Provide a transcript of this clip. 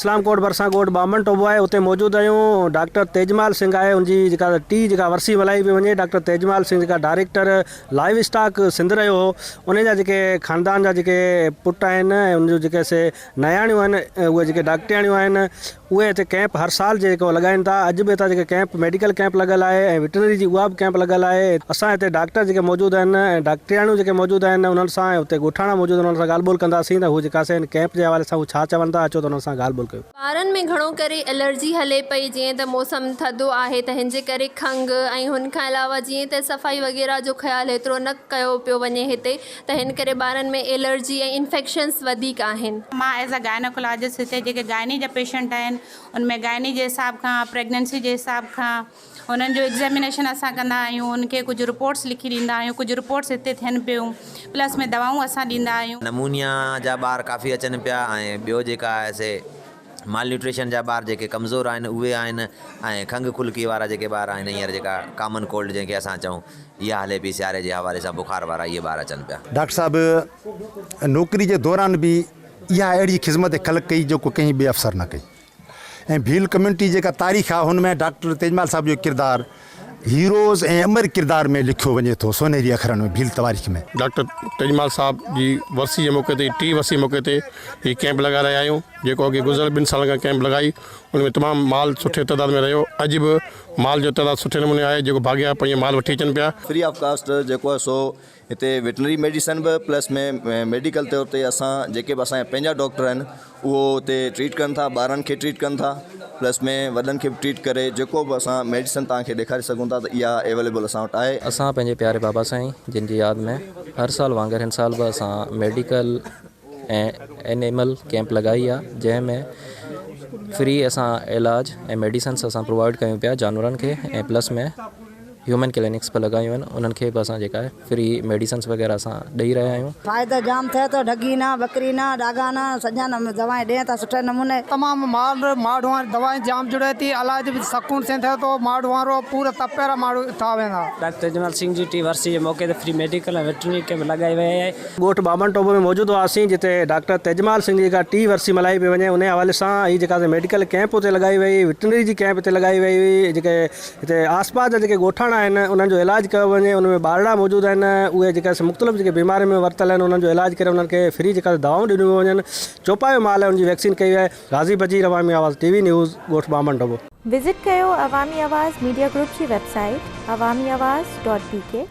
اسلام ڪوٽ ڀرسان ڳوٺ ٻانڀڻ ٽوٻو آهي اتي موجود آهيون ڊاڪٽر تيجمال سنگهه آهي ان جي جيڪا ٽي جيڪا ورسي ملهائي پئي وڃي ڊاڪٽر تيجمال سنگهه جيڪا ڊائريڪٽر لائيو اسٽاڪ سنڌ رهيو هو ان جا جيڪي خاندان جا جيڪي پٽ آهن ۽ ان جون جيڪي سي نياڻيون آهن اهي جيڪي ڊاڪٽرياڻيون آهن اهي هتي ڪئمپ هر سال جيڪو لڳائين ٿا اڄ به هتان جيڪي ڪئمپ ميڊيڪل ڪئمپ لڳل آهي ۽ وٽرنري جي اها به ڪئمپ لڳل آهي اسان هتي ڊاڪٽر جيڪي موجود آهن ۽ ڊاڪٽرياڻيون جيڪي موجود آهن انهن سان ۽ اتي ڳوٺاڻا موجود آهن انهن سان ڳالهه ٻولهه ڪنداسين ته هو جيڪا سي هن ڪئمپ جي حوالي سان هو ڇا چون ٿا اچو ته انهن سان ڳالهه ٻولهه ڪيون. ٻارن ۾ گهڻو ڪري الرجي هلي پئي جيئن ته موسم ٿڌو آهي ته هن جي ڪري کنگهه ۽ هن کان علاوه جيئن ته صفائي وغيره جو خيال هيترو نه ڪيو پيو وڃي هتي ته هن ڪري ٻارن ۾ الرجي ۽ انفيڪشنس وڌيڪ آهن. مان ايز ا گائناڪولاجسٽ هتي جيڪي گائني جا پيشنٽ آهن ان ۾ گائني جي حساب کان پريگننسي جي حساب کان انهن جو ايگزامينيشن اسان ڪندا آهيون انهن کي ڪجهه رپورٽس لکي ڏيندا آهيون ڪجهه رپورٽس هتي ٿين پيون پلس ۾ دوائون اسان ڏيندا آهيون. نمونيا جا ٻار ڪافي اچن پيا ۽ ٻيو جيڪا آهي سي مال نيوٽريشن جا ٻار جيڪي ڪمزور آهن اهي آهن ۽ کنگهه خلقي وارا جيڪي ٻار آهن هينئر جيڪا ڪامن ڪولڊ جنهن کي اسان چئون اها هلي پئي سياري جي حوالي سان بخار وارا اهي ٻار اچن پيا. ڊاڪٽر صاحب نوڪري جي دوران به اها اهڙي خذمت خلق ڪئي جيڪو ڪنهن ٻئي افسر نه ڪئي. ۽ ڀيل ڪميونٽي جيڪا تاريخ آهي ان ۾ ڊاڪٽر تيجمال صاحب جو ڪردار هيروز ۽ امر ڪردار ۾ لکيو وڃي ٿو سونهري اکرن ۾ ڀيل تواريخ ۾. ڊاڪٽر تيجمال صاحب جي ورسي جي موقعي تي ٽي ورسي موقعي تي هي ڪئمپ لڳائي رهيا آهيون جيڪو اڳي گذريل ٻن سالن کان ڪئمپ لڳائي ان ۾ تمام مال سٺي تعداد ۾ رهيو اڄ به مال جو تعداد سٺي نموني آهي جيڪو ڀاڳيا پنهنجو مال وٺي اچن پيا. فري آف ڪاسٽ جيڪو آهي سو هتي وٽنري ميڊيسن به پلس ۾ ميڊيڪل طور تي اسان جيڪي به اسان جا پنهنجا ڊاڪٽر آهن اهو هتي ٽريٽ ڪن ٿا ٻارن کي ٽريٽ ڪن ٿا پلس ۾ وڏن کي به ٽريٽ ڪري جيڪو به اسان ميڊيسن توهان کي ڏيکاري سگهون ٿا ته اها اويليبل اسان وٽ آهي. اسان پنهنجي پياري بابا سائين جن جي ياد ۾ هر سال وانگر هن سال به اسان ميڊيڪل ۽ اينيمل ڪيمپ لڳائي آ جنهن ۾ فري اسان علاج ۽ ميڊيسنس اسان پرووائيڊ ڪيون پيا جانورن کي ۽ پلس ۾ هيومن ڪلينڪس به لڳايون آهن انهن کي به اسان جيڪا آهي فري ميڊيسنس وغيره اسان ڏئي رهيا آهيون. فائدو جام ٿئي ٿو ڍڳي نا ٻڪري نا ڏاگا نا سڄا نا دوائين ڏين ٿا سٺي نموني. تمام مال ماڙهو دوائين جام جڙي ٿي علاج به سڪون سين ٿئي ٿو ماڙهو وارو پورا تپيرا ماڙهو ٿا ويندا. ڊاڪٽر اجمل سنگهه جي ٽي ورسي جي موقعي تي فري ميڊيڪل ۽ ويٽرنري ڪئمپ لڳائي وئي آهي. ڳوٺ ٻانڀڻ ٽوٻو ۾ موجود هئاسين جتي ڊاڪٽر تيجمال سنگهه جي جيڪا ٽي ورسي ملهائي پئي وڃي انهي حوالي سان هي جيڪا ميڊيڪل ڪئمپ اتي لڳائي وئي ويٽرنري جي ڪئمپ اتي لڳائي وئي هئي جيڪي هتي آس پاس جا جيڪي ڳوٺاڻا آهن انهن جو علاج ڪيو وڃي ان ۾ ٻارڙا موجود آهن اهي جيڪا سي مختلف جيڪي بيمارين ۾ ورتل آهن انهن جو علاج ڪري انهن کي فري جيڪا دوائون ڏنيون وڃن چوپايو مال آهي ان جي ويڪسين ڪئي وئي آهي غازي بجير عوامي آواز ٽي وي نيوز ڳوٺ ٻانڀڻ ڍٻو. وزٽ ڪيو عوامي آواز ميڊيا گروپ جي website Awami Awaz dot B K.